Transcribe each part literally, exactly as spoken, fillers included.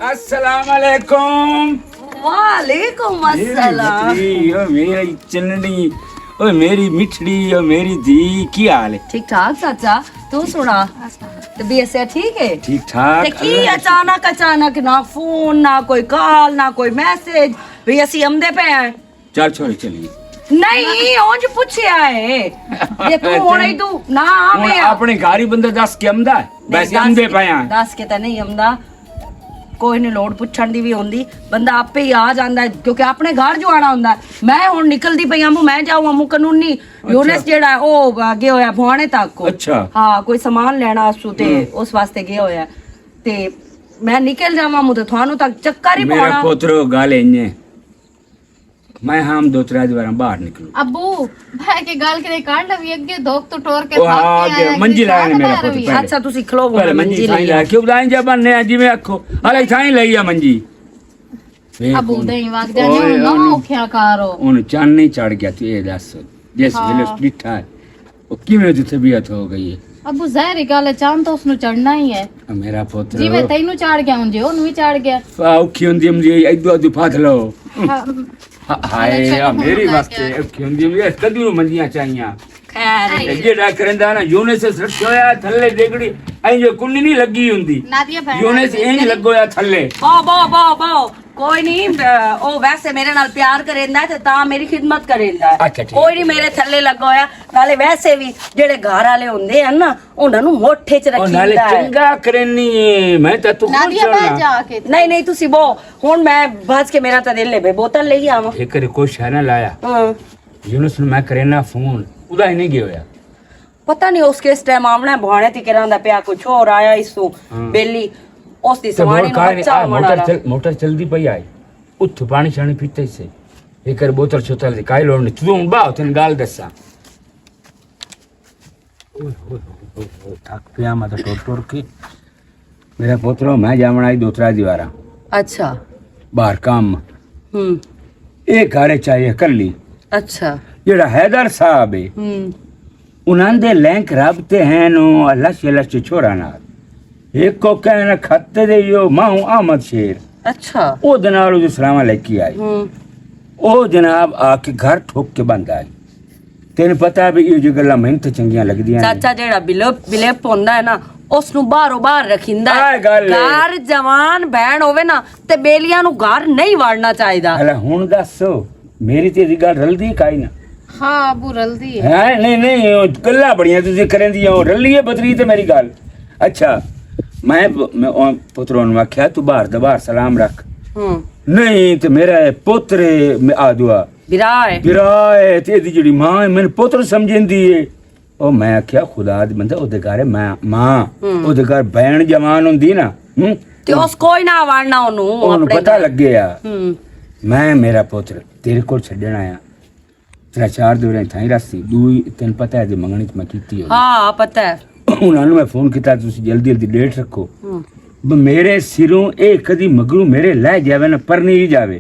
السلام علیکم۔ وعلیکم میری السلام۔ مٹھڑی، او میری چنڑی، او میری مٹھڑی، او میری دھی، کی حال ہے؟ ٹھیک ٹھاک چاچا، تو سنا؟ طبیعت سے ٹھیک ہے؟ ٹھیک ٹھاک، تے کی اللہ اچانک، اچانک نہ فون، نہ کوئی کال، نہ کوئی میسج، بھی اسی امدے پہ ہیں۔ چل چھوڑی چلیے۔ نہیں، اونج پوچھیا ہے۔ یہ تو ہن ادو نہ ہن آوے آ۔ اپنے گھر ہی بندہ دس کے امدا ہے۔ نہیں، ویسے دس امدے کے، پے آ۔ دس کے تے نہیں امدا۔ کوئی نہیں، لوڑ پوچھن دی بھی ہوندی، بندہ آپے ہی آ جاندا ہے، کیونکہ اپنے گھر جو آنا ہوندا ہے۔ میں ہن نکلدی پئی آں، میں جاؤں آں قانونی۔ اچھا۔ یونس جیڑا ہے، او گیا ہویا بھوانے تک کو۔ اچھا۔ ہاں، کوئی سامان لینا اس تے، ہوں۔ اس واسطے گیا ہویا ہے۔ تے میں نکل جاواں موں تے تھانوں تک چکر ہی میرا پانا۔ پوترو، گل انج ہے۔ میں ہم دو ترے دیواراں باہر نکلوں۔ ابو، بہ کے گل کرے کر لوی، اگے دھوک تو ٹور کے او تھک ہاں، کے اگے آیا، منجی کیا لایا نے میرا بتا پتر رہی؟ پہلے۔ اچھا، تسی کھلو پہلے منجی منجی لائے۔ لائے۔ کیوں بتائیں جب بننے ہیں، جی میں آکھو۔ ہلے تھائیں لئی آ منجی۔ ویکھ ابو ہن۔ دیں وگ جانے اوئے، ہن نہ ہن۔ اوکھیا کارو۔ ہن چن نہیں چڑھ گیا، تو یہ دس۔ جس ہاں۔ ویلے اس بیٹھا ہے، وہ کیویں دی طبیعت ہو گئی ہے؟ ابو، ظاہر ہی گل ہے، چاند تو اس نوں چڑھنا ہی ہے۔ آ، میرا پتر۔ جی میں تینوں چڑھ گیا ہوں، جی انہوں بھی چڑھ گیا۔ آ، اوکھی ہوندی، ہوندی ہے، ادو ادو پھات لو۔ ہاں۔ ہا-، ہائے، چلو، آ، میری ہن واسطے کیا؟ اوکھی ہوندی، ہوندی ہے، کدی نوں منجیاں چاہیاں۔ خیر ہے۔ اے جیڑا کرندا نا، یونس اس رکھیا ہویا تھلے ڈگڑی، ایں جو کنڈی نہیں لگی ہوندی۔ نادیہ بہن یونس آئی انج ہے۔ لگو ہویا تھلے۔ باؤ، باؤ، باؤ، باؤ۔ کوئی نہیں، ب-، او ویسے میرے نال پیار کریندا ہے تے تاں میری خدمت کریندا ہے۔ اچھا، ٹھیک کوئی نہیں، ہے۔ میرے تھلے لگا ہویا۔ نالے ویسے بھی جڑے گھر والے ہوندے ہیں نا، انہاں نوں مٹھ وچ او نالے رکھیندا ہے۔ چنگا کرینی ہے، میں تے تو خود نادیہ، میں چڑھنا۔ جا کے نہیں، نہیں، تسی بو۔ ہن میں بھج کے، میرا تے دل ہے بے بوتل لئی آواں۔ ایک ریکویسٹ ہے نا لایا۔ ہاں۔ یونس نوں میں کرینا فون، ادا ہی نہیں گیا ہویا۔ پتہ نہیں اس کس ٹائم آونا ہے، بہانے تے کراں دا پیا، کوئی چھوڑ آیا اس سوں ہاں۔ بیلی، اس دی تے سوانی مور نوں کار نے، بچہ آ، ہونا موٹر والا۔ چل-، موٹر چلدی پئی آئی۔ اتھوں پانی شانی پیتا ہی سے۔ ایک کر بوتل شوتل دی کائی لوڑ نہیں۔ توں باہو تین گال دساں۔ اوئے ہوئے ہوئے ہوئے ہوئے، تھک پیا میں تو ٹر ٹر کے۔ میرا پوترو، میں جاونا آئی دو ترا دیوارا۔ اچھا۔ باہر کام۔ ہوں۔ اے گھر چاہیے کلی۔ اچھا۔ جڑا حیدر صاحب ہے، ہوں۔ انہاں دے لینک رابطے ہیں نو اللہ شے اللہ شے چھوڑا نال۔ ایک کو کہنا خط دے یو ماہوں احمد شیر۔ اچھا۔ او دے نال او سلام علیکی آئی۔ ہوں۔ او جناب آ کے گھر ٹھوک کے بند آئی۔ تینوں پتہ ہے بھی یہ جو گلاں میں تے چنگیاں لگدیاں نے۔ چاچا جیڑا بلپ، بلپ ہوندا ہے نا، اس نوں باہروں باہر رکھیندا ہے۔ آہ گل ہے۔ گھر جوان بہن ہووے نا، تے بیلیاں نوں گھر نہیں وڑنا چاہیدا۔ ہلا ہن دس، میری تے دی گل رلدی کائی نہ؟ ہاں، ابو رلدی ہے۔ ہاں، نہیں، نہیں، او گلاں بڑیاں تسی کریندی ہو، رلی ہے بتری تے میری گل۔ اچھا، میں، میں او پتروں نوں آکھیا، تو باہر دا باہر سلام رکھ۔ ہوں۔ نہیں، تے میرا اے پتر ہے، میں آ دعا۔ برا ہے۔ برا ہے، تے دی جڑی ماں ہے، میں پتر سمجھندی ہے۔ او میں آکھیا، خدا دے بندے، او دے گھر ہے ماں، ماں، ہوں۔ او دے گھر بہن جوان ہوندی نا، ہوں؟ تے اس کوئی نہ وڑنا اونوں، اونوں اپنے پتہ گھر۔ لگے آ۔ ہوں۔ میں میرا پتر تیرے کول چھڈن آیا۔ ترے چار دورے تھائیں رسی، دوئی تین پتہ ہے جے منگنی چ میں کیتی ہوئی۔ ہاں، پتہ ہے۔ انہاں نوں میں فون کیتا، تسی جلدی جلدی ڈیٹ رکھو۔ ہوں۔ ب-، میرے سروں اے کدی مگروں میرے لہ جاوے نہ پرنی ہی جاوے۔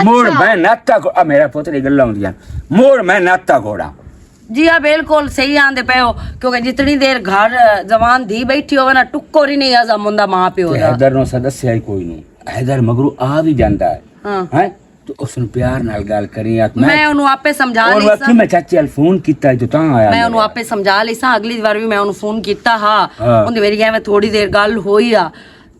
مڑ اچھا۔ میں ناتا کو-، آ میرا پتر یہ گلاں ہوندیاں۔ مڑ میں ناتا گھوڑا۔ جی ہاں، بالکل صحیح آندے پے ہو، کیونکہ جتنی دیر گھر، آ، زبان دھی بیٹھی ہوگا نا، ٹکر ہی نہیں ہضم ہوندا ماں پیو تے دا۔ حیدر نوں اساں دسیا ہی کوئی نہیں۔ حیدر مگروں آ بھی جاندا ہے۔ ہاں۔ ہیں؟ تو اس نوں پیار نال گل کریں، آکھ میں میں اونوں آپے سمجھا انہوں لیساں۔ آکھی میں چاچے ال فون کیتا ہے تو تاں آیا میں اونوں میرا۔ آپے سمجھا لیساں، اگلی وار بھی میں اونوں فون کیتا ہا۔ ہاں۔ اون دی میری ایویں تھوڑی دیر گل ہوئی آ۔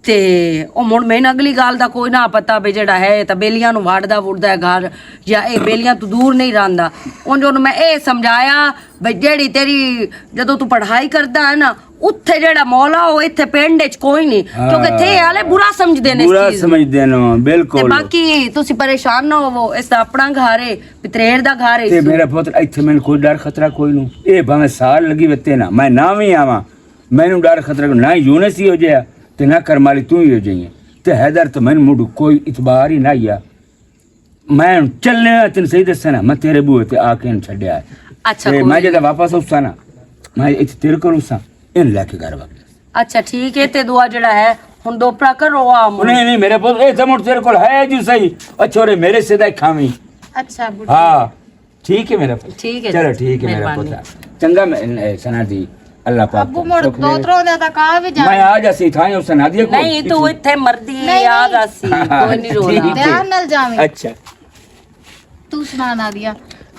تے او مڑ میں اگلی گل دا کوئی نہ پتا، بے جڑا ہے تے بیلیاں نوں وڑدا وڑدا ہے گھر، یا اے بیلیاں تو دور نہیں رہندا۔ اون جو میں اے سمجھایا، بے جڑی تیری، جدوں تو پڑھائی کردا ہے نا، اتھے جڑا مولا ہو، اتھے پنڈ وچ کوئی نہیں، کیونکہ تھے آلے برا سمجھدے نے اس برا چیز نوں۔ سمجھدے نے، بالکل۔ تے باقی تسی پریشان نہ ہوو، اس دا اپنا گھر ہے، پتریر دا گھر ہے تے اس میرا پتر، اتھے مینوں کوئی ڈر خطرہ کوئی نوں۔ اے بھاویں سال لگی وتے نا، میں نہ وی آواں، مینوں ڈر خطرہ کوئی نہ، یونس ہی ہو جایا تے نہ کرمالی توں ہی ہو جائیں۔ تے حیدر تے مینوں مڈو کوئی اعتبار ہی نہ آیا۔ میں ہن چلنے آ، تین صحیح دسنا، میں تیرے بوئے تے آ کے ہن چھڈیا ہے۔ اچھا، تے کوئی میں نہیں۔ جدا واپس اوسا نا، میں اتھے تیرے کول اوسا، ان لے کے گھر واپس۔ اچھا، ٹھیک ہے، تے دعا جڑا ہے، ہن دو پرا کرو آ مڑ۔ نہیں، نہیں، میرے پتر، اے تے مڑ تیرے کول ہے جو صحیح۔ اچھا، رے میرے سے دا کھاویں۔ اچھا، بڈھے۔ ہاں، ٹھیک ہے میرا پتر۔ ٹھیک ہے چلو، جی، ٹھیک ہے میرا مہربانی۔ پتر۔ چنگا میں، اے، سنا دی۔ اللہ پاک ابو مڑ سکھ دے۔ دو ترو دے تک آ بھی جانا۔ میں آ جاسی تھا، اس نے آدھی کو نہیں، تو اتھے مردی نہیں، یاد نہیں۔ آسی، ہاں، کوئی نہیں رونا۔ ٹھیک ہے۔ دھیان نال جاویں۔ اچھا۔ تو سنا نادیہ؟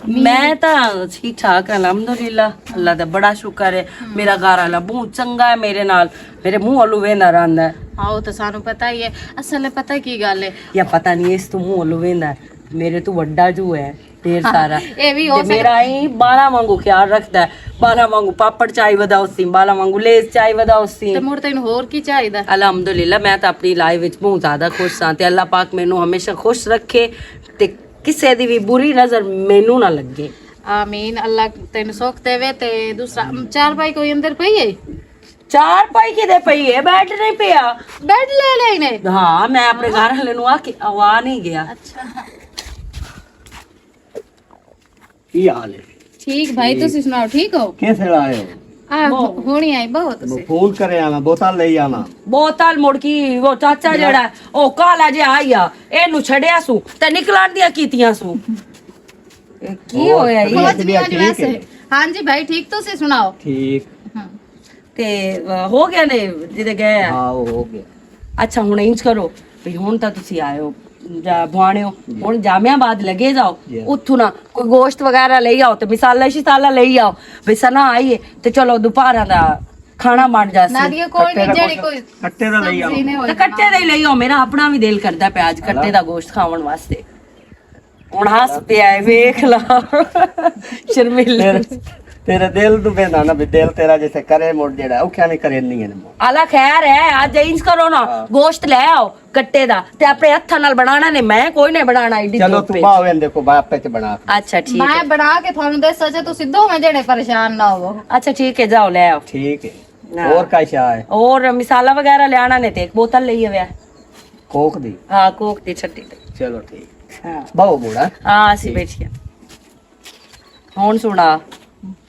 میں تاں ٹھیک ٹھاک ہاں، الحمدللہ، اللہ دا بڑا شکر ہے۔ میرا گھر والا بہت چنگا ہے میرے نال، میرے منہ والوں ویندا رہندا ہے۔ آؤ، تو سانو پتہ ہی ہے۔ اصل ہے پتہ کی گل ہے؟ یا پتہ نہیں، اس تو منہ والوں ویندا ہے، میرے تو وڈا جو ہے، ڈھیر سارا۔ اے وی ہو تے میرا سکدا۔ ہی بالاں وانگو خیال رکھدا ہے، بالاں وانگو پاپڑ چاہی ودا اسی، بالاں وانگو لیز چاہی ودا اسی۔ تے مڑ تینوں ہور کی چاہیدا؟ الحمدللہ، میں تاں اپنی لائف وچ بہت زیادہ خوش ہاں تے اللہ پاک مینوں ہمیشہ خوش رکھے تے کسے دی وی بری نظر مینوں نہ لگے۔ آمین۔ اللہ تینوں سوکھ دے وے۔ تے دوسرا، چار پائی کوئی اندر پئی ہے؟ چار پائی کدے پئی ہے؟ بیڈ نہیں پیا۔ بیڈ لے لے نے۔ ہاں، میں اپنے گھر والے نوں آ کے آوا نہیں گیا۔ اچھا۔ کی حال ہے؟ ٹھیک بھائی، تسی سناؤ، ٹھیک ہو؟ کس ویلے آئے ہو؟ آ، ہونی آئی بہت سے۔ فون کرے آنا، بوتل لے آنا۔ بوتل مڑ کی، وہ چاچا جڑا، او کالا جے آئی آ، اینو چھڈیا سو، تے نکلان دیاں کیتیاں سو۔ اے کی ہویا اے؟ ہاں جی بھائی، ٹھیک، تسی سناؤ۔ ٹھیک۔ ہاں۔ تے، آ، ہو گیا نے جدے گئے آ؟ ہاں، وہ ہو گیا۔ اچھا، ہن انج کرو، بھی ہن تاں تسی آئے ہو، جا بھوانے ہو، ہن جامعہ آباد لگے جاؤ، اتھوں نہ کوئی گوشت وغیرہ لے آؤ تے مسالہ شسالہ لے آؤ، بھی سنا آئی ہے تے چلو دوپہراں دا کھانا بن جاسی۔ نادیہ کوئی نہیں، جڑی کوئی کٹے دا لے آؤ۔ سبزی نے ہوئی تے کٹے دا ہی لے آؤ، میرا اپنا بھی دل کردا پیا اج کٹے دا گوشت کھاون واسطے۔ ہن ہس پیا ہے، ویکھ لا۔ شرمیلا۔ تیرے، تیرے دل نوں ویندا نا، بھی دل تیرا جیسے کرے مڑ جیڑا، اوکھیا نہیں کرے نہیں ہے۔ الا خیر ہے، اج انج کرو نا، ہاں۔ گوشت لے آؤ کٹے دا، تے اپنے ہتھاں نال بنانا نے، میں کوئی نہیں بنانا ایڈی چلو، دھوپ تو وچ۔ باہو ایندے کو باپ پہ تے بنا کے۔ اچھا، ٹھیک میں ہے۔ بنا کے تھانوں دے سچے، تسی دوویں جنے پریشان نہ ہوو۔ اچھا، ٹھیک ہے، جاؤ لے آؤ۔ ٹھیک ہے۔ ہاں۔ اور کا شاہ ہے؟ اور مسالہ وغیرہ لے آنا نے تے ایک بوتل لے آویا۔ کوک دی؟ ہاں، کوک دی چھٹی تے۔ چلو ٹھیک۔ ہاں۔ بہو بوڑا۔ ہاں، اسی ٹھیک۔ بیٹھیا۔ ہن سنا۔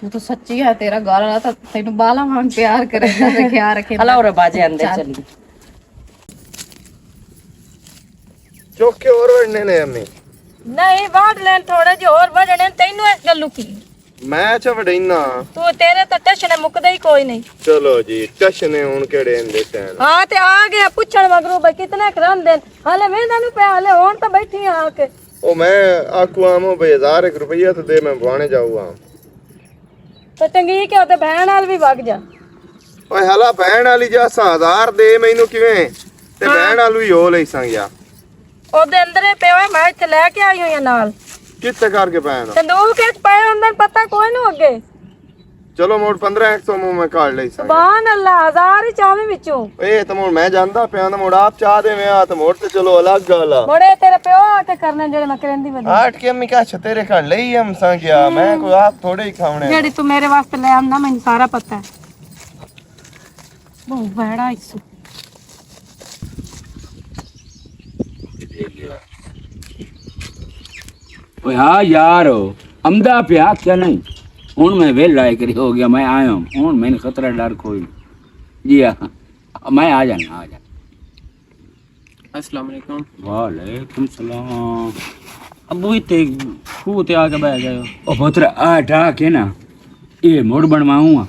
تو تو سچی ہے، تیرا گھر والا تو تینوں بالا وانگ پیار کرے گا تے خیال رکھے گا۔ اللہ اور باجے اندر چل۔ چلی۔ چوکے اور وڑنے نے امی؟ نہیں، وڈ لین تھوڑے جے اور وڈنے، تینوں اس گلوں کی؟ میں چا وڈینا۔ تو تیرے تو ٹشنے مکدے ہی کوئی نہیں۔ چلو جی، ٹشنے ہن کیڑے اندے سین؟ ہاں، تے آ گیا پچھن مگروں بھائی کتنے کرن دین۔ ہلے ویندا نو پیا، ہلے ہن تو بیٹھی آ کے۔ او میں آکھو آمو بھائی، ہزار ایک روپیہ تو دے، میں بوانے جاؤ آم۔ تے چنگی کہ تے بہن نال بھی وگ جا۔ اوئے ہلا، بہن والی جا سا ہزار دے مینوں کیویں؟ تے ہاں۔ بہن والو ہی ہو لئی ساں گیا۔ او دے اندر ہی پیا ہوئے، میں اتھے لے کے آئی ہوئی ہاں نال۔ کتھے کر کے پائے نا؟ صندوق وچ پائے، اندر پتہ کوئی نو اگے۔ چلو موڑ پندرہ ایک سو مو میں کاٹ لئی ساں گیا۔ سبحان اللہ، ہزار ہی چاویں وچوں۔ اے تے موڑ میں جاندا پیا نا، موڑ آپ چاہ دے میں آ تے موڑ تے چلو الگ گل آ۔ موڑے تیرے پیو آ کے کرنے جڑے میں کرن دی ودی۔ آٹھ کے امی کہہ چھتے رکھن لئی ہم ساں گیا، میں کوئی آپ تھوڑے ہی کھاونے۔ جڑی تو میرے واسطے لے آندا، مینوں سارا پتہ ہے۔ بہت بڑا ایسو۔ اوئے ہاں یار، امدا پیا کیا نہیں؟ ہن میں ویلا ایک ہو گیا، میں آیا ہوں۔ ہن میں خطرہ ڈر کوئی نہیں۔ جی ہاں، میں آ جانا، آ جانا۔ السلام علیکم۔ وعلیکم السلام۔ ابو، ایتھے کھوہ تے آ کے بہ گئے ہو؟ او پتر، آ ٹا کے نا، اے مڑ بنواؤں آ،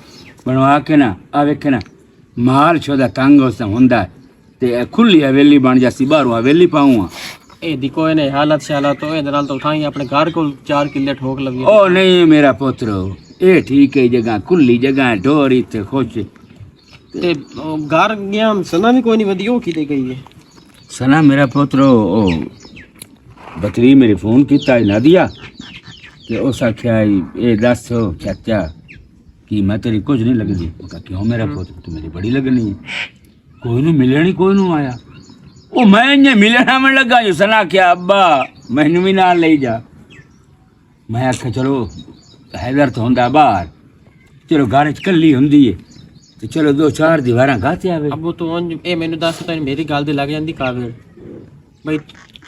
بنوا کے نا، آ ویکھے نا، مال شودا تنگ اس ہوندا ہے، تے اے کھلی حویلی بن جاسی، باہروں حویلی پاؤں آ۔ اے دی کوئی نہیں، حالت شالت تو اے دے نال تو اٹھائیں اپنے گھر کول چار کلے ٹھوک لوی۔ او نہیں میرا پتر، اے ٹھیک ہے، جگہ کھلی جگہ ہے، ڈور ایتھے خوش۔ تے، او، گھر گیا، سنا بھی کوئی نہیں ودی، او کیتے گئی ہے؟ سنا میرا پتر، او، او، بتری میرے فون کیتا ہے نادیا، تے اس آکھیا، "اے دس چاچا، کی میں تیری کچھ نہیں لگدی؟" میں کہا، "کیوں میرا پتر، تو میری بڑی لگنی ہے۔" کوئی نو ملیا نہیں، کوئی نو آیا۔ او میں انجے ملنا میں لگا جو سنا آکھیا، "ابا، مینوں بھی نال لے جا۔" میں آکھیا، "چلو، حیدر تو ہوندا باہر، چلو، گھر وچ کلی ہوندی ہے، تے چلو، دو چار دیواراں گھت آوے۔" ابو، تو اونج، اے مینوں دس، تاں میری گل دی لگ جاندی کاوڑ۔ بھئی،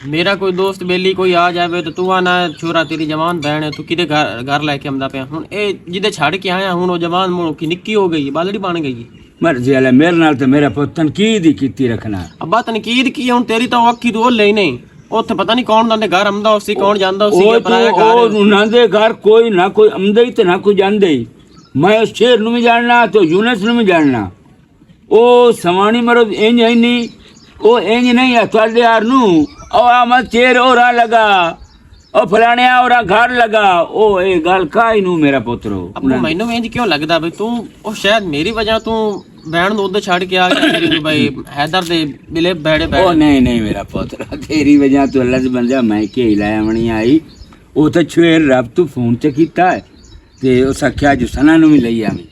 میرا کوئی دوست بیلی کوئی آ جاوے، تے تو آنا، "چھورا، تیری جوان بہن ہے، تو کدے گھر، گھر لے کے آندا پیا؟" ہن اے جدے چھڈ کے آیا، ہن او جوان مڑ کی نکی ہو گئی، بالڑی بن گئی۔ مرضی والا، میرے نال تے میرا پتر تنقید ہی کیتی رکھنا۔ ابا، تنقید کی؟ ہن تیری تاں اکھی تو لئی نہیں۔ اوتھے پتہ نہیں کون انہاں دے گھر آندا ہوسی، کون جاندا ہوسی، او کہ پرایا گھر او ہے۔ انہاں دے گھر کوئی نہ کوئی آندا ہی تے نہ کوئی جاندا ہی۔ میں اس شیر نوں بھی جاننا تے یونس نوں بھی جاننا۔ او سوانی مرد انج ہے نہیں، او انج نہیں ہے تھوڑے یار نوں۔ او آ مت شیر او راہ لگا، او فلانے او راہ گھر لگا۔ او اے گل کائی نوں میرا پترو؟ ابو، مینوں انج کیوں لگدا بھئی توں، او شاید میری وجہ توں بہن نوں ادھر چھڈ کے آ گیا تیری بھائی حیدر دے بلے بیڑے او بیٹھے۔ نہیں نہیں میرا پترو، تیری وجہ تو اللہ سے بندہ میں کے ہلایا منی آئی۔ او تے چھویر رب تو فون تے کیتا ہے، تے اس آکھیا جو سنا نوں بھی لئی آویں۔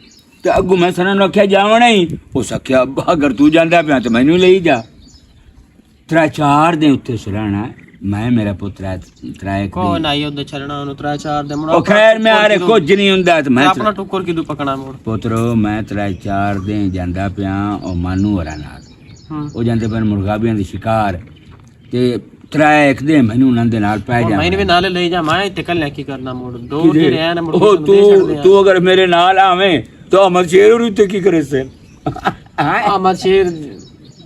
تے اگوں میں سنا نوں آکھیا جاونا ہی، اس آکھیا ابا اگر تو جاندا پیا تے مینوں لئی جا۔ ترے چار دن اتھے سرانا، میں میرا پتر ترائے کوئی نہ آئی ادھر چھڑنا انہوں ترے چار دن مڑا او خیر میں آرے کچھ نہیں ہوندا تے میں اپنا ٹکر کدوں پکنا مڑ۔ پترو میں ترائے چار دن جاندا پیا او مانو ہورا نال۔ ہوں۔ او جاندے پن مرغابیاں دے شکار۔ تے ترے ایک دے مینوں انہاں دے نال پے جا۔ میں بھی نال لے جا، میں تے کل کی کرنا موڑ۔ دو کدے؟ جڑے ہیں نا، موڑ او تو، تو اگر میرے نال آویں، تو احمد شیر ہوری تے کی کرے سے؟ احمد شیر،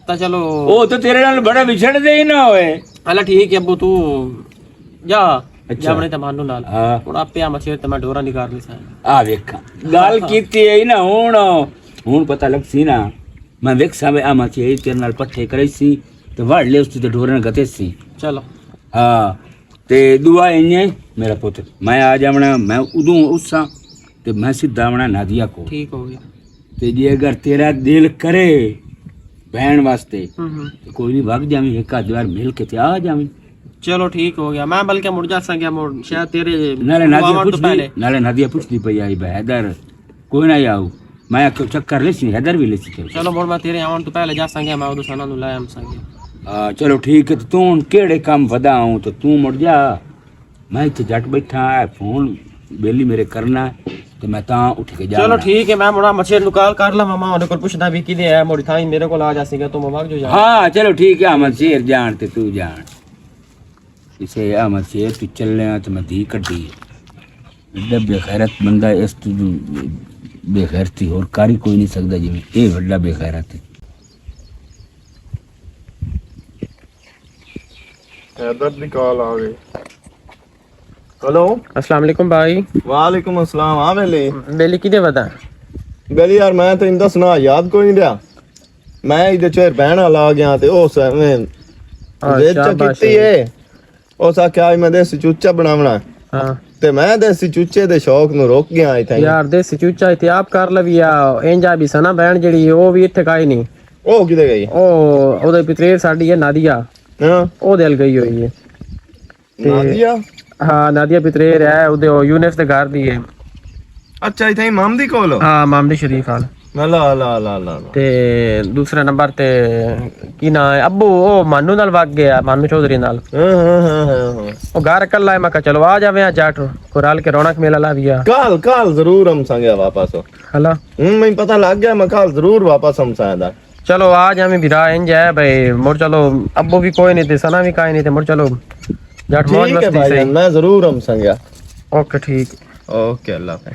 تا چلو۔ او تو تیرے نال بڑا وچھڑ دے ہی نہ ہوئے۔ اللہ ٹھیک ہے ابو، تو جا، اچھا۔ جا اپنے تے مانو نال۔ ہاں۔ ہن آپے احمد شیر تے میں ڈورا نہیں کر نہیں سکدا۔ آ ویکھاں۔ گل کیتی ہے نا ہن، ہن پتہ لگ سی نا۔ میں ویکھساں وے آ ماسی اے تیرے نال پٹھے کرے سی تے وڑ لے اس تے ڈورن گتے سی۔ چلو۔ ہاں۔ تے دعا انجے، میرا پتر، میں آ جاونا، میں ادوں اساں تے میں سیدھا آونا نادیا کو۔ ٹھیک ہو گیا۔ تے جے اگر تیرا دل کرے بہن واسطے، ہوں، ہوں۔ تے کوئی نہیں، وگ جاویں، ایک آدھ بار مل کے تے آ جاویں۔ چلو ٹھیک ہو گیا، میں بلکہ مڑ جا سا گیا، مڑ شاید تیرے نالے نادیا آون تو پہلے۔ نالے نادیا پوچھدی پئی آئی بے حیدر، کوئی نہ آؤ۔ میں آکھیا چکر لے سی، حیدر بھی لے سی چلو۔ چلو مڑ میں تیرے آون تو پہلے جا سا گیا، میں ادو سنا نو لے آم سا گیا۔ ہاں، چلو ٹھیک ہے، تے تو ہن کیڑے کم ودا آؤں تے تو مڑ جا۔ میں اتھے جٹ بیٹھا ہے، فون بیلی میرے کرنا ہے، تے میں تاں اٹھ کے جانا۔ چلو ٹھیک ہے، میں مڑا مچھر نو کال کر لواں، میں انہاں کول پوچھدا بھی کدے ہے، مڑی تھاں ہی میرے کول آ جا سی گا، تو میں وگ جو جا۔ ہاں، چلو ٹھیک ہے، احمد شیر جان تے تو جان۔ اسے احمد شیر تو چلے ہیں تو میں دھی کڈی ہے۔ ایڈا بے غیرت بندہ، اس تو جو بے غیرتی اور کاری کوئی نہیں سکدا، جی اے وڈا بے غیرت ہے۔ حیدر دی کال آ گئی۔ ہیلو۔ السلام علیکم بھائی۔ وعلیکم السلام، ہاں ویلے۔ ویلے کدے ودا؟ ویلے یار، میں تے اندا سنا یاد کوئی نہیں رہیا۔ میں ادھر چیر بہن والا آ گیا تے او سویں اچھا، ویچ بس۔ کیتی ہے۔ اس آکھیا، "آج میں دیسی چوچا بناونا ہے۔" ہاں۔ تے میں دیسی چوچے دے شوق نوں روک گیا اتھے۔ یار، دیسی چوچا اتھے آپ کر لوی آ، انجا بھی سنا بہن جڑی، او بھی اتھے کائی نہیں۔ او کدے گئی؟ او، او دے پتریر ساڈی ہے نادیا۔ ہاں۔ او دل گئی ہوئی ہے۔ تے نادیا؟ ہاں، نادیا پتریر ہے، او دے، او یونس دے گھر دی ہے۔ اچھا، اتھے امام دی کول؟ ہاں، امام دی شریف حال۔ اللہ، اللہ، اللہ، اللہ، اللہ۔ تے دوسرے نمبر تے کی نام ہے؟ ابو، او مانو نال وگ گیا، مانو چوہدری نال۔ ہاں، ہاں، ہاں، ہاں، ہاں۔ او گھر کلا ہے، میں کہا، "چلو آ جاویں آ جٹ، کو رل کے رونق میلہ لا دیا۔" کال، کال ضرور ہم سانگے واپس ہو۔ ہلا۔ ہوں، میں پتہ لگ گیا، میں کال ضرور واپس ہم سانگے دا۔ چلو آ جاویں بھرا، انج ہے بھائی، مڑ چلو، ابو بھی کوئی نہیں تے سنا بھی کائے نہیں تے مڑ چلو، جٹ موج ٹھیک ہے مستی بھائی صحیح۔ جان، میں ضرور ہم سانگے۔ اوکے، ٹھیک۔ اوکے، اللہ حافظ۔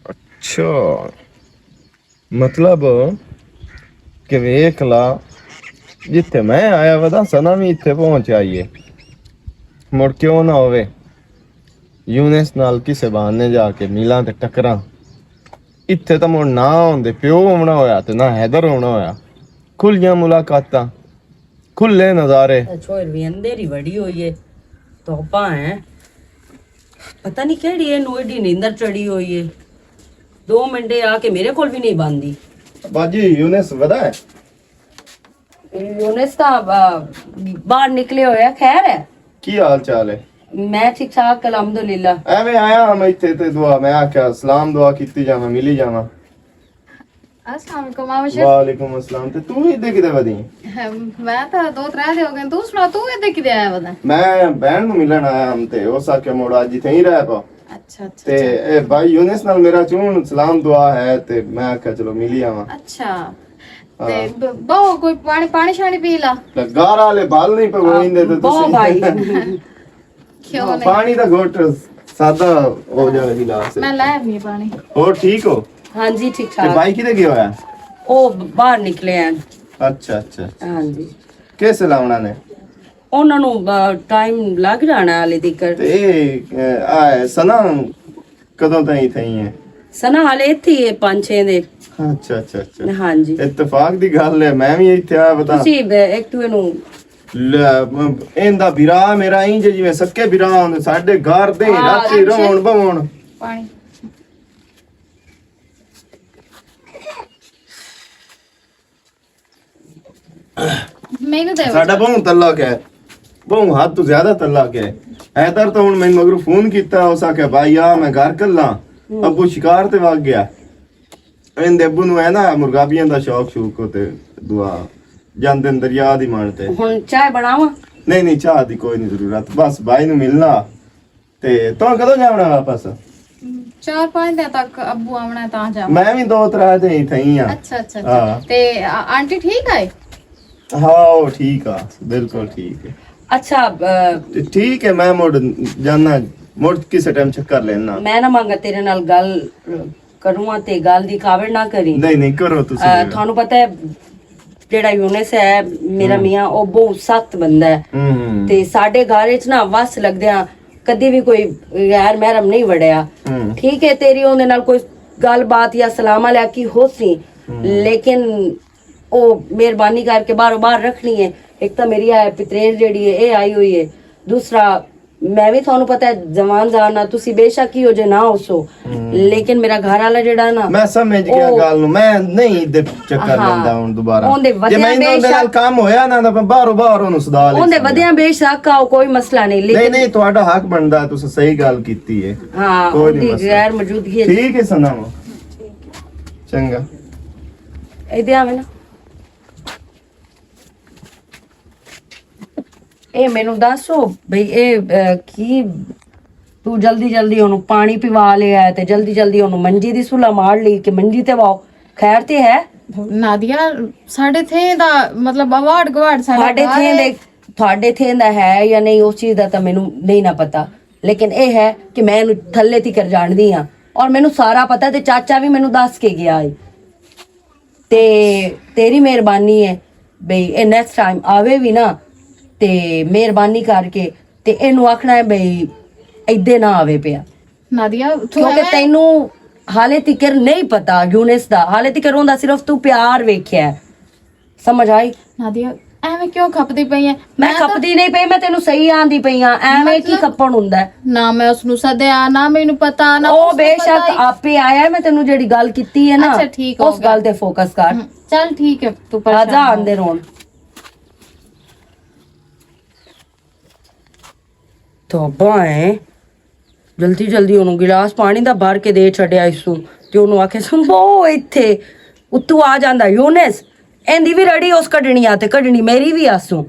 اچھا، مطلب کہ ویکھ لا، جتھے میں آیا ودا، سنا وی اتھے پہنچ آئی ہے۔ مڑ کیوں نہ ہووے، یونس نال کسے بہانے جا کے ملاں تے ٹکراں۔ اتھے تاں مڑ نہ ہوندے، پیو ہونا ہویا تے نہ حیدر ہونا ہویا۔ کھلیاں ملاقاتاں، کھلے نظارے۔ اے چھوہر وی اندھیری وڑی ہوئی ہے، دھوپاں ہیں۔ پتہ نہیں کیڑی اینوں ایڈی نیندر چڑھی ہوئی ہے۔ دو منٹے آ کے میرے کول بھی نہیں باندی۔ باجی، یونس ودا ہے؟ یونس تاں، آ، باہر نکلے ہوئے ہیں، خیر ہے؟ کی حال چال ہے؟ میں ٹھیک ٹھاک، الحمدللہ۔ ایویں آیا ہاں میں اتھے تے دعا، میں آکھیا سلام دعا کیتی جاواں، ملی جاواں۔ السلام علیکم، ماما شیر۔ وعلیکم السلام۔ تے تو ادھر کدے ودی؟ میں تو دو ترے دے ہو گئے، تو سنا، تو ادھر کدے آیا ودا؟ میں بہن نوں ملن آیا ہم تے اس آکھیا موڑا اج اتھے ہی رہ پا۔ اچھا، اچھا، تے اچھا۔ اے بھائی یونس نال میرا چون سلام دعا ہے تے میں آکھیا چلو ملی آواں۔ اچھا۔ ہاں۔ تے ب-، بہو کوئی پانی، پانی شانی پی لا۔ تے گار والے بال نہیں پویندے تے بہو تسی۔ بھائی۔ کیوں نہیں؟ پانی دا گھٹ سادہ ہو جائے گی لاسٹ۔ میں لے آنی پانی۔ اور ٹھیک ہو؟ ہاں جی، ٹھیک تے ٹھاک۔ بھائی کدے گیا ہویا؟ او باہر نکلے ہیں۔ اچھا، اچھا، اچھا۔ ہاں جی۔ کس لاونا نے؟ انہاں نوں، آ، ٹائم لگ جانا حالے تیکر۔ تے اے، آ، سنا کدوں تائیں اتھے ہی ہے؟ سنا حالے اتھے ہی ہے، پانچ چھ دے۔ اچھا، اچھا، اچھا۔ ہاں جی۔ اتفاق دی گل ہے، میں بھی اتھے آیا پتا۔ تسی ب-، ایک تو اینو لے، م-، ایندا بھرا میرا اینج جویں سکے بھرا ہوندے، ساڈے گھر دے ہاں، راتی اچھا۔ رہون بہون۔ پانی۔ مینوں دے ساڈا بہوں تعلق ہے، بہوں حد تو زیادہ تعلق ہے۔ حیدر تو ہن میں مگرو فون کیتا، اس آکھیا، "بھائی آ، میں گھر کلاں۔" ہوں۔ ابو شکار تے وگ گیا۔ ایندے ابو نوں ہے نا مرغابیاں دا شوق شوق، تے دعا جاندے نے دریا دی مار تے۔ ہن چائے بناواں؟ نہیں، نہیں، چاہ دی کوئی نہیں ضرورت، بس بھائی نوں ملنا۔ تے تاں کدوں جاونا واپس؟ چار پانچ دن تک ابو آونا ہے، تاں جاواں۔ میں وی دو ترے دن ہی تھئی ہاں۔ اچھا، اچھا، اچھا۔ ہاں۔ تے آ-، آنٹی ٹھیک آئے؟ ہاں، او ٹھیک آ، بالکل ٹھیک ہے۔ اچھا، تے ٹھیک ہے، میں مڑ جانا، مڑ کسے ٹائم چکر لینا۔ میں نہ مانگا تیرے نال گل کروں تے گل دی کاوڑ نہ کری۔ نہیں، نہیں، کرو تسی۔ آ، تھانوں پتہ ہے، جیڑا یونس ہے میرا میاں، او بہت سخت بندہ ہے۔ تے ساڈے گھر وچ نا وس لگدیاں کدی بھی کوئی غیر محرم نہیں وڑیا۔ ٹھیک ہے، تیری اوندے نال کوئی گل بات یا سلام علیکی ہو سی، لیکن او مہربانی کر کے باہروں باہر رکھنی ہے۔ ایک تاں میری آ پتریر جیڑی ہے، اے آئی ہوئی ہے۔ دوسرا، میں وی تھانوں پتہ ہے، جوان جان آ، تسی بے شک ہی ہو جے نہ ہو سو، لیکن میرا گھر والا جیڑا نا، میں سمجھ گیا او گل نوں، میں نہیں دے چکر ہاں۔ لیندا ہن دوبارہ۔ اون دے جے ودیاں میں بے انہاں دے نال شک کم ہویا نا، تاں میں باہروں باہر اونوں سدا لے اون دے سکدا۔ ودیاں بے شک آ، کوئی مسئلہ نہیں، نہیں، لیکن نہیں، تہاڈا حق بندا، تساں صحیح گل کیتی ہے۔ ہاں، کوئی اون نہیں دی مسئلہ۔ غیر موجودگی ہے۔ ٹھیک ہے سناواں۔ چنگا۔ اے دے آوے نا۔ اے مینوں دسو بھئی، اے، اے، کی تو جلدی جلدی اونوں پانی پیوا لیا ہے تے جلدی جلدی اونوں منجی دی سلا مار لی کہ منجی تے واؤ، خیر تے ہے؟ نادیا، ساڈے تھے دا مطلب اوارڈ گوارڈ ساڈا تھے دے، تھوڑے تھے دا ہے یا نہیں، اس چیز دا تاں مینوں نہیں نہ پتا، لیکن اے ہے کہ میں اینوں تھلے تی کر جان دی ہاں اور مینوں سارا پتا تے چاچا بھی مینوں دس کے گیا ہے۔ تے تیری مہربانی ہے بھئی، اے نیکسٹ ٹائم آوے وی نا، تے مہربانی کر کے تے اینوں آکھنا ہے بھئی، ایدے نہ آوے پیا۔ نادیا، تو کیونکہ ایویں تینوں حالے تکر نہیں پتا یونس دا، حالے تکر اوندا صرف تو پیار ویکھیا ہے۔ سمجھ آئی؟ نادیا، ایویں کیوں کھپدی پئی ہے؟ میں میں تاں کھپدی نہیں پئی، میں تینوں صحیح آندی پئی ہاں۔ ایویں کی مطلب؟ کھپن ہوندا ہے؟ نہ میں اس نوں سدیا، نہ مینوں پتا، نہ او اس نوں بے پتا شک ہی۔ آپے آیا ہے، میں تینوں جیڑی گل کیتی ہے نا، اچھا، ٹھیک ہو اس گیا۔ گل تے فوکس کر۔ ہم، چل ٹھیک ہے، تو آ پریشان جا نہ ہو۔ اندر ہون۔ توبہ ہے، جلدی جلدی اونوں گلاس پانی دا بھر کے دے چھڈیا اس نوں۔ تے اونوں آکھے، "سنبو اتھے۔" اتوں آ جاندا یونس، "ایندی وی رڑی اس کڈنی آ تے کڈنی میری وی آسوں۔"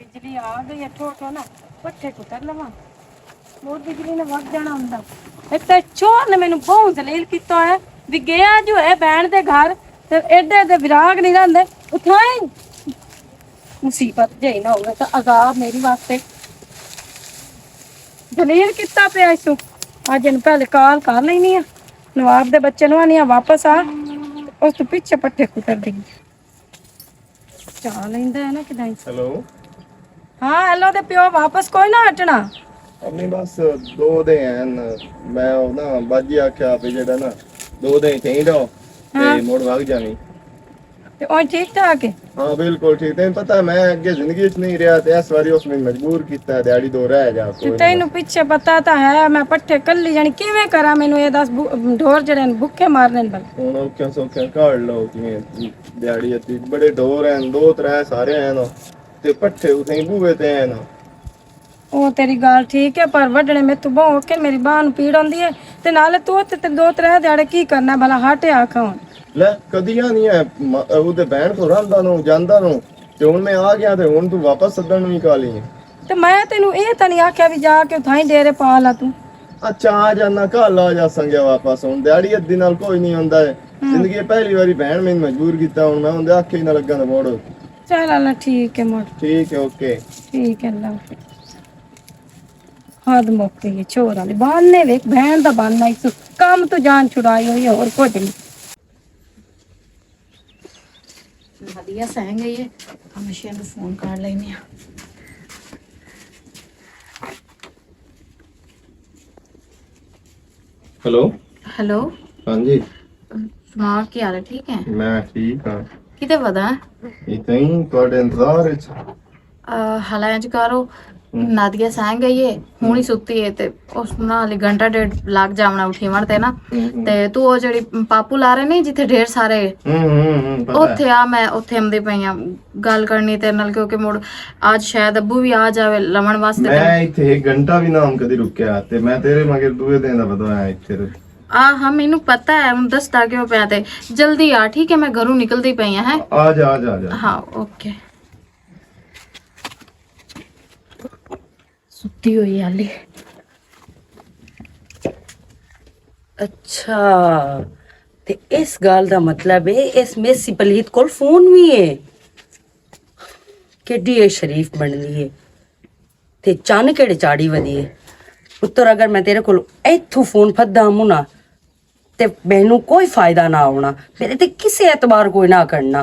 بجلی آ گئی ہے، ٹھو ٹھو نا، پٹھے کتر لواں۔ مور بجلی نے وقت جانا ہوندا۔ ایک تے چور نے مینوں بہت ذلیل کیتا ہے، وی گیا جو ہے بہن دے گھر، تے ایڈے دے وراگ نہیں رہندے، اتھائیں مصیبت جئی نہ ہوے تاں عذاب میری واسطے۔ ذلیل کیتا پیا ایسوں۔ اج ان پہلے کال کر لینی آ، نواب دے بچے نوں آنی آ واپس آ، اس تو پیچھے پٹھے کتر دیں۔ چا لیندا ہے نا کدائی۔ ہیلو۔ ہاں، ہیلو دے پیو واپس کوئی نہ ہٹنا۔ امی بس دو دے ہیں، میں او نا باجی آکھیا پہ جڑا نا دو دے کہیں دا تے ہاں۔ مڑ وگ جاویں۔ تے او ٹھیک ٹھاک ہے؟ ہاں، بالکل ٹھیک۔ تینوں پتہ میں اگے زندگی وچ نہیں رہیا تے اس واری اس نے مجبور کیتا ہے، دیہاڑی دو رہ جا تے کوئی نہ۔ تینوں پچھے پتہ تاں ہے میں پٹھے کلی جانی کیویں کراں، مینوں اے دس بو-، ڈھور جڑے نے بھکھے مارنے نے بل۔ ہن اوکھیاں سوکھیاں کر لو کیویں دیہاڑی اتی بڑے ڈور ہیں، دو ترے سارے ہیں نا، تے پٹھے اتھے بوے تے ہیں نا۔ او تیری گل ٹھیک ہے، پر وڈنے میتھوں بہوں اوکھے، میری باہ نوں پیڑ ہوندی ہے، تے نالے تو تے، تے دو ترے دیہاڑے کی کرنا ہے بھلا، ہٹ آ کھاون۔ لے، کدی آ نہیں ہے، م-، او تے بہن کو رہندا نو، جاندا نو، تے ہن میں آ گیا تے ہن تو واپس سدن نو ہی کالی ہے۔ تے میں تینوں اے تاں نہیں آکھیا وی جا کے اتھاں ہی ڈیرے پا لا توں۔ اچھا، آ جانا، کل آ جا سنگیا واپس، ہن دیہاڑی ادی نال کوئی نہیں ہوندا ہے۔ ہوں۔ زندگی پہلی واری بہن میں مجبور کیتا، ہن میں اوندے آکھے ہی نہ لگا نہ موڑ۔ چل اللہ ٹھیک ہے مڑ۔ ٹھیک ہے، اوکے۔ ٹھیک ہے، اللہ حافظ۔ حد مک گئی ہے چھوڑ والی۔ بہانے ویکھ، بہن دا بہانا، اس کم تو جان چھڑائی ہوئی ہے، اور کچھ نہیں۔ ہدیہ سہ گئی ہے، ہمیشہ نوں فون کر لینے آ۔ ہیلو۔ ہیلو۔ ہاں جی۔ سناؤ، کی حال ہے؟ ٹھیک ہے؟ میں ٹھیک ہاں۔ کدے ودا؟ اتنے ہی تہاڈے انتظار وچ۔ آ، حالاں انج کرو، نادیہ سائیں گئی ہے، ہونی ستی ہے، تے اس نال ہی گھنٹہ ڈیڑھ لگ جاونا اٹھیون تے نا۔ تے تو او جڑی پاپو لا رہے نے جتھے ڈھیر سارے، اوتھے آ، میں اوتھے آمدی پئی آں۔ گل کرنی تیرے نال، کیونکہ مڑ اج شاید ابو وی آ جاوے لمن واسطے۔ میں ایتھے ایک گھنٹہ وی نہ ہم کدی رکیا، تے میں تیرے مگر دوئے دن دا بدو آیا ایتھے تے۔ آ، ہم اینوں پتہ ہے، ہن دسدا کیوں پیا تے۔ جلدی آ، ٹھیک ہے، میں گھروں نکلدی پئی ہاں، ہیں؟ آ جا، آ جا، آ جا۔ ہاں، اوکے۔ ستی ہوئی حالی۔ اچھا، تے اس گل دا مطلب ہے، اس میسی پلیت کول فون وی ہے۔ کیڈی اے شریف بننی ہے۔ تے چن کیڑے چاڑی ودی ہے۔ پتر، اگر میں تیرے کول ایتھوں فون پھدا ہموں نا، تے مینوں کوئی فائدہ نہ ہونا، میرے تے کسے اعتبار کوئی نہ کرنا۔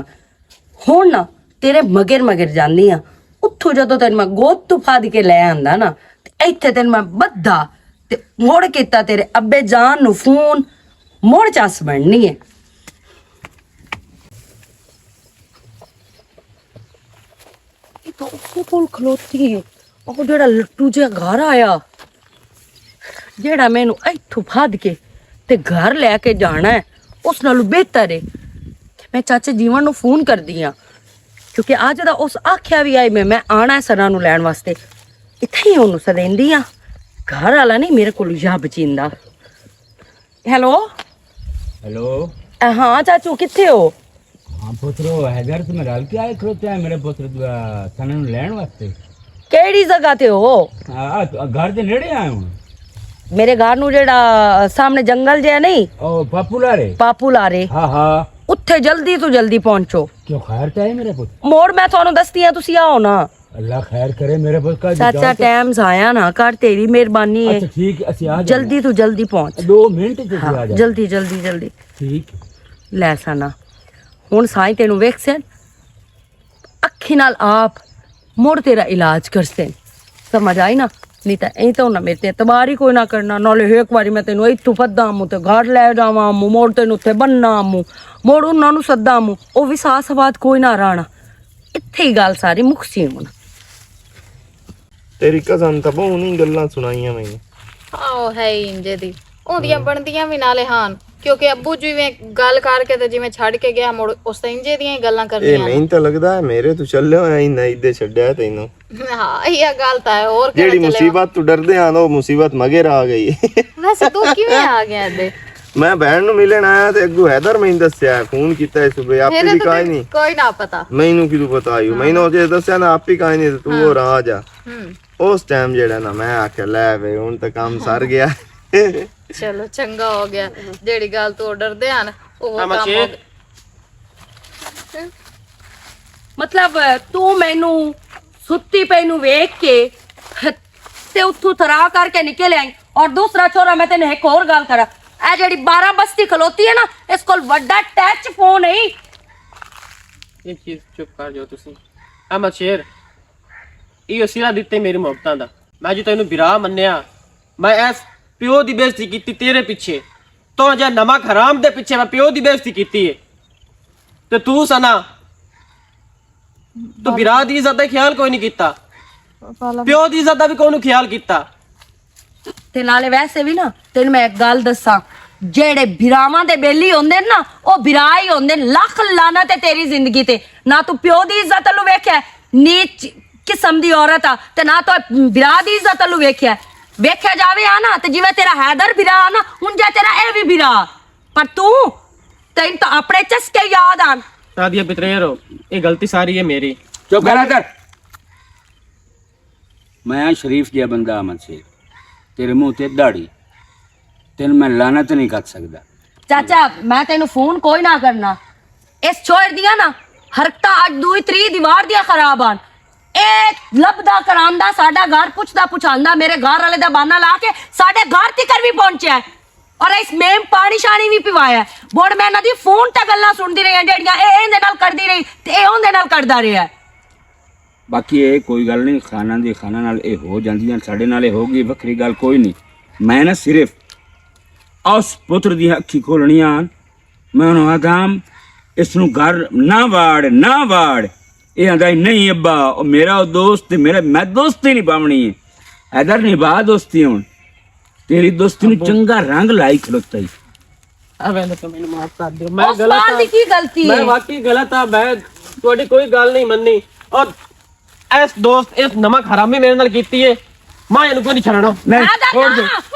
ہن نہ تیرے مگر مگر جاندی ہاں، اتھوں جدوں تینوں میں گود تو پھد کے لے آندا نا، تے ایتھے تینوں میں بدھا تے مڑ کیتا تیرے ابے جان نو فون، مڑ چس بننی ہے۔ یہ تو اس کول کھلوتی ہے، او جڑا لٹو جہا گھر آیا، جیڑا مینوں ایتھوں پھد کے تے گھر لے کے جانا ہے، اس نالوں بہتر ہے۔ میں چاچے جیون نوں فون کردی ہاں، کیونکہ اج دا اس آکھیا وی آئے، میں، میں آنا ہے سراں نوں لین واسطے۔ اتھے ہی اونوں سدیندی ہاں، گھر والا نہیں میرے کول یا بچیندا۔ ہیلو۔ ہیلو۔ ہاں چاچو، کتھے ہو؟ ہاں پترو، حیدر، تم رل کے آئے کھلوتے ہیں میرے پتر، آ، سنا نوں لین واسطے۔ کیڑی جگہ تے ہو؟ آ، آ، گھر دے نیڑے آئے ہوں۔ میرے گھر نوں جیڑا سامنے جنگل جے نہیں؟ او، پاپو لارے؟ پاپو لارے۔ ہاں، ہاں۔ اتھے جلدی تو جلدی پہنچو۔ کیوں، خیر تے ہے میرے پتر؟ موڑ میں تھانوں دستی ہاں، تسی آؤ نا۔ اللہ خیر کرے میرے پتر، کا چاچا، جاؤ تے ٹائم ضائع نہ کر، تیری مہربانی ہے۔ اچھا، ٹھیک ہے، اسی آ جانا۔ جلدی تو جلدی پہنچ۔ دو منٹ چ اسی ہاں، آ جانا۔ جلدی، جلدی، جلدی۔ ٹھیک۔ لے سنا۔ ہن سائیں تینوں ویکھ سن، اکھی نال آپ مڑ تیرا علاج کر سن۔ سمجھ آئی نا؟ نہیں تے ایں تے انہاں میرے تے اعتبار ہی کوئی نہ کرنا۔ نالے ایک واری میں تینوں ایتھوں پھدا آموں تے گھر لے جاواں آموں، مڑ تینوں اتھے بننا آموں، مڑ انہاں نوں سدا آموں، او وی ساہ سواد کوئی نہ رہنا۔ اتھے ہی گل ساری مکسی ہن۔ تیری قسم تھا، بہت نہیں گلاں سنائیاں میں۔ آہو، ہے ہی انجے دی۔ اوندیاں بندیاں وی نالے ہان، کیونکہ ابو جی ویں گل کر کے تے جویں چھڈ کے گیا، مڑ اس تے انجے دیاں ہی گلاں اے کرنیاں۔ میں تے لگدا ہے میرے تو چلے ہوئے ہی نہ ایدے چھڈیا تینوں۔ ہاں، یہ گل تا ہے، اور کہڑا جیڑی چلے ہو؟ مصیبت تو ڈردے ہاں، او مصیبت مگر آ گئی۔ ویسے تو کیویں آ گیا ایدے؟ میں بہن نوں ملن آیا تے اگوں حیدر میں دسیا ہے، فون کیتا ہے صبح، آپ میرے بھی تو کہا ہی نہیں۔ کوئی نہ پتا۔ مینوں کیوں پتا آئی؟ ہاں۔ مینوں جے دسیا نا، آپ بھی کہا ہی نہیں، تو ہاں۔ اور آ جا۔ ہوں۔ اس ٹائم جیڑا نا، میں آکھیا، "لے وے، ہن تے کم سر گیا۔" چلو، چنگا ہو گیا۔ جیڑی گل تو ڈردے ہن، او ہاں، کم ہو مچھیر۔ گیا۔ مطلب، تو مینوں ستی پئی نوں ویکھ کے تے اتھوں ترا کر کے نکل آئی، اور دوسرا چھوڑا، میں تینوں ایک اور گل کراں۔ اے جیڑی بارہ بستی کھلوتی ہے نا، اس کول وڈا ٹچ فون نہیں۔ یہ چیز چپ کر جاؤ تسی۔ احمد شیر، ایہو سرا دتے میری محبتاں دا۔ میں جو تینوں برا منیا، میں ایس پیو دی بےعزتی کیتی تیرے پیچھے۔ تو جا نمک حرام دے پیچھے میں پیو دی بےعزتی کیتی ہے۔ تے تو سنا، تو برا دی عزت دا خیال کوئی نہیں کیتا۔ پیو دی عزت دا بھی کوئی نہیں خیال کیتا۔ تے نالے ویسے بھی نا، تینوں میں ایک گل دساں، جیڑے بھراواں دے بیلی ہوندے نا، او بھرا ہی ہوندے۔ لکھ لعنت ہے تیری زندگی تے۔ نہ تو پیو دی عزت لو ویکھیا، نیچ قسم دی عورت آ، تے نہ تو بھرا دی عزت لو ویکھیا۔ ویکھیا جاوے آ نا، تے جویں تیرا حیدر بھرا آ نا، اونجا تیرا اے وی بھرا۔ پر توں، تینوں تو اپنے چسکے یاد آن۔ شادیاں پترے رو، یہ غلطی ساری ہے میری۔ چپ کر ادھر۔ میں شریف جیا بندہ، احمد شیر، تیرے منہ تے داڑھی، تینوں میں لعنت نہیں کر سکدا۔ چاچا، میں تینوں فون کوئی نہ کرنا۔ اس چھوڑ دیا نا، حرکتاں اج دوئی تری دیوار دیا خراب آن۔ اے لبدا کراندا ساڈا گھر، پچھدا پچھاندا میرے گھر والے دا بہانہ لا کے ساڈے گھر تکر بھی پہنچیا ہے۔ اور اس میم پانی شانی بھی پیوایا ہے۔ بڑ میں انہاں دی فون تے گلاں سنتی رہی ہاں، جیڑیاں اے ایندے نال کردی رہی تے اے اوندے نال کردا رہیا ہے۔ باقی اے کوئی گل نہیں، خانہ دی خانہ نال اے ہو جاندیاں، ساڈے نال اے ہو گئی، وکھری گل کوئی نہیں۔ میں نا صرف اس پتر دی اکھی کھولنیاں۔ میں انہوں آدھام، اس نوں گھر نہ واڑ، نہ واڑ۔ یہ آدھا، "نہیں ابا، او میرا او دوست تے میرا، میں دوستی نہیں پاونی ہے۔" حیدر، نبھا دوستی ہن۔ تیری دوستی نوں چنگا رنگ لائی کھلوتا ہی۔ میں اس غلط بال دی ہاں۔ کی غلطی میں ہے؟ واقعی غلط ہاں، میں تہاڈی کوئی گل نہیں مننی۔ اور اس دوست، اس نمک حرامی میرے نال کیتی ہے، میں اینوں کوئی نہیں چھڑنا۔ نہیں، آ جا چھوڑ دے۔ نا۔